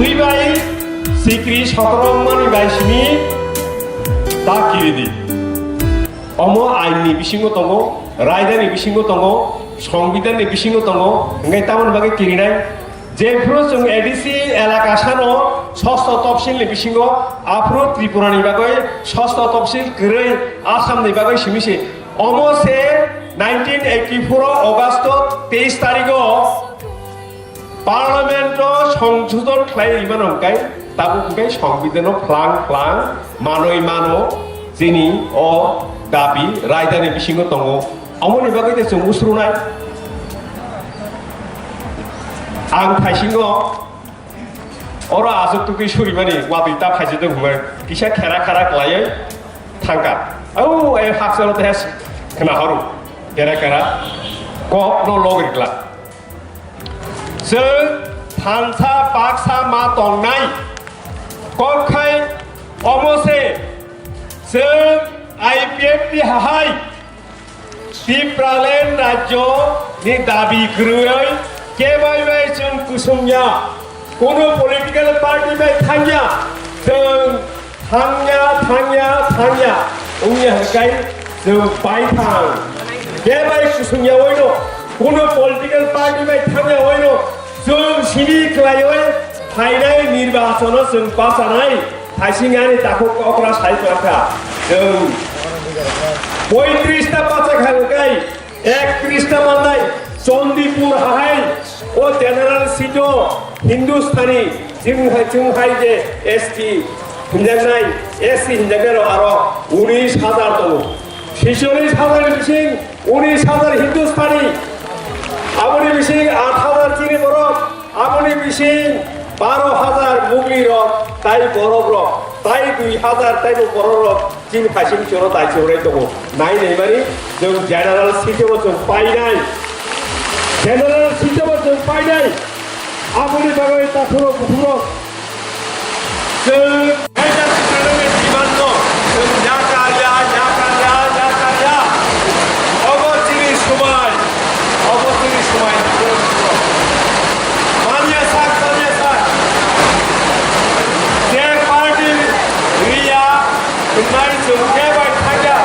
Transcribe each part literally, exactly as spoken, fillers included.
Twi bai sikri sotoro wngmani bai simi ta kiridi. Omo ain ni bisingo tongo, raida ni bisingo tongo, songbidan ni bisingo tongo, hingke tamoni bagwi kirinai. Jephru chwng A D C elaka sano sosto topsil ni bisingo, aphru Tripura ni bagwi sosto topsil kwrwi Assam ni bagwi simi se. Omo se nineteen eighty-four o August o teis tarigo Parliament o songsodon khlai rwmano hwnkhe, tabuk hwnkhe songbidan o phlang phlang manwi mano chini o dabi raida ni bisingo tongo. Omoni bagwi de chwng usrunai. Ang thaisingo oro aswk tugwi surimani watwi ta phaisajak hwnwi kisa khera khera khlaiwi thangkha. Au, e hakchalo te khna horo. Khera khera kok no logri glak. Chwng thansa baksa ma tongnai. Kok khai omo se chwng I P F T hahai Tipraland rajyo ni dabi kwrwi kebai bai chwng kusum ya. Kuno political party bai thangya. Chwng thangya, thangya, thangya. Wngya hwnkhe chwng pai thang. Kebai kusum ya oino. Kuno political party bai thangya oino. Chwng sini khlaiwi phainai nirbachono chwng bachanai thaisingani takhuk okra sai kwlangkha. Chwng poitris ta bacha kha hwnkhe ekatris ta mannai Chandipur hahai o general seat o Hindustani chwng hai, chwng hai je S T hinjaknai, S T hinjaknai rok aro unis hajar tongo. Chicholish hajar ni bising unis hajar Hindustani, aboni bising aat hajar chini borok, aboni bising baro hajar Mugli rok, tai borok rok, tai dui hajar tai bo borok rok chini phaising choro tai choro tongo. Nai nai mani chwng general seat o chwng painai, general seat o chwng painai. Aboni bagwi takhurok bukhurok chwng kaisa Tiprani demand no chwng yakarya, yakarya, yakarya. Obo chini swmai, obo chini swmai. Manya sak, manya sak. Je party riya, wngnai chwng khe bai thangya,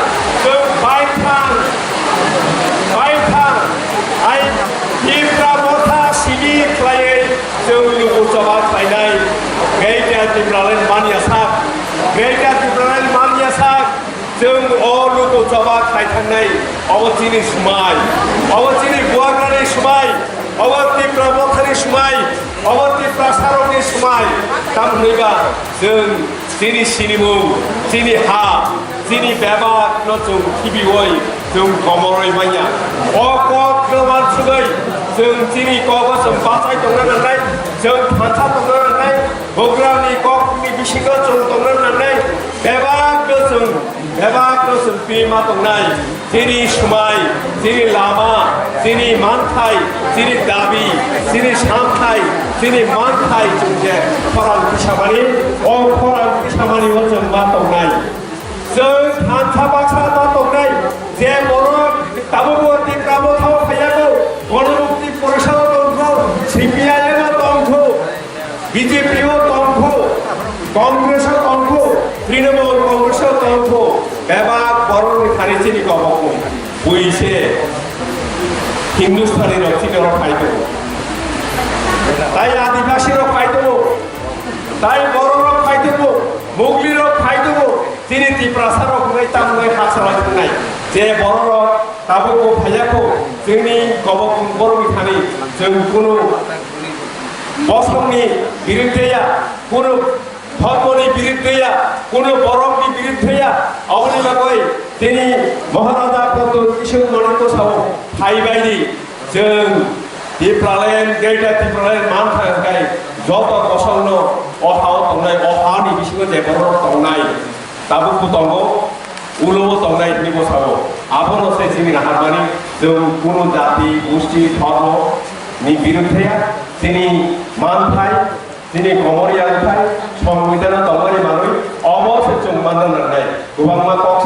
chwng bai thang, bai thang. Ai Tipra Motha simi khlaiwi chwng luku choba khlainai. Greater Tipraland manya sak, Greater Tipraland manya sak. Chwng o luku choba khlai thangnai, obo chini swmai, obo chini Bubagrani swmai, obo Tipra Mothani swmai, obo Tiprasarokni swmai. Tamo hwnwi ba chwng chini sinimung, chini ha, chini bebak no chwng khibiwi chwng komorwi manya. O kok no wansugwi chwng chini kogo chwng bachai tongna nangnai, chwng thansa tongna nangnai, bugrani kokni bisingo chwng tongna nangnai, bebak no chwng, bebak no chwng pima tongnai. Chini swmai, chini lama, chini manthai, chini dabi, chini samthai, chini manthai chwng je khorang tisamani, o khorang tisamani o chwng ma tongnai. Chwng thansa baksa ma tongnai, je borok tabukbo Tipra Mothao phaiyago, Ganamukti Porishad o tongkho, C P I M o tongkho, B J P o tongkho, Congress o tongkho, Trinamool Congress o tongkho, bebak borokni thani chini kobokno buise Hindustani rok chini oro phai tongo. Tai Adibasi rok phai tongo, tai Borok rok phai tongo, Mugli rok phai tongo, chini Tiprasa rok hwnwi tamni haksa lai tongnai. Je Borok rok tabuk bo phaiya kho, chini kobok borokni thani chwng kunu bosongni biruddhe ya, kunu dhormoni biruddhe ya, kunu borokni biruddhe ya, aboni bagwi chini Maharaja Pradyut Kishore Manikya sao phaibaidi chwng Tipraland, Greater Tipraland mantha hwnkhe joto bosongno o hao tongnai, o hani bisingo je borok tongnai, tabukbo tongo, ulobo tongnai hinwi bo sao. Abono se chini naharmani, chwng kunu jati, gusti, dhormo ni biruddhe ya, chini manthai, chini komor yangthai, songwidano tongmani manwi, obo se chwng manna nangnai. Kwbangma kok